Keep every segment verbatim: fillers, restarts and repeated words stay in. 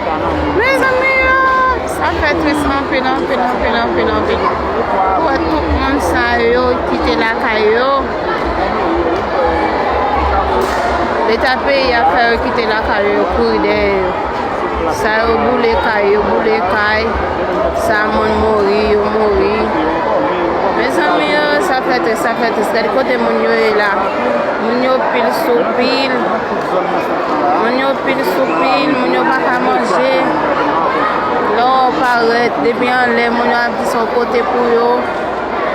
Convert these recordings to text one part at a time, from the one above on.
Mezanmi yo, sa fè tris anpil, anpil, anpil, anpil, anpil. Pou wè tout moun sa yo kite lakay yo. Leta peyi a fè yo kite lakay yo, yo kouri dèyè yo. Sa yo boule kay, yo boule kay. Sa moun mouri, yo mouri. Mezanmi yo, sa fè tris, sa fè tris. Gade kote moun yo ye la. Moun yo pil sou pil. Moun yo pil sou pil, moun yo pa ka manje. Lè w parèt, depi anlè, moun yo ap di se yon kote pou yo.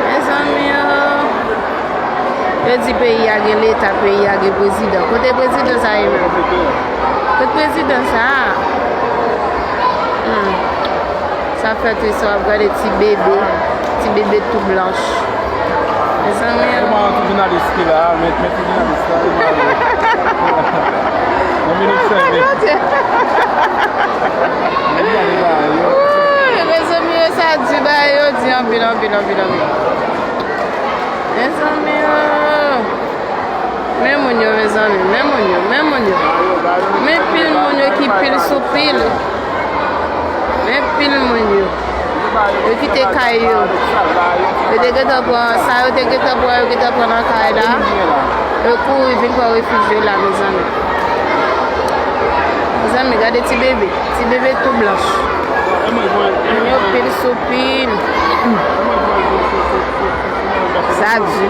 Mezanmi, oh. Yo di peyi a gen leta, peyi a gen prezidan. Kote prezidan sa ye menm? Kote prezidan sa a? Hmm. Sa fè tris, w ap gade ti bebe, ti bebe tou blanch. Mezanmi, oh. Kòman ti jounalis ki la, men, men ti jounalis la, li pale. Yon minit sèvi. Li pale la, yo. Wouy, mezanmi, yo, sa di, bagay yo di anpil, anpil, anpil, anpil. Mezanmi, oh. Men moun yo, mezanmi, men moun yo, men moun yo. Men pil moun yo ki pil sou pil. Men pil moun yo. Yo kite kay yo. Yo te gentan pran, sa yo te gentan pran, yo gentan pran nan kay la. Yo kouri vin pran refij yo la, mezanmi. Mezanmi, gade ti bebe. Ti bebe tou blanch. Moun yo pil sou pil. Sa di.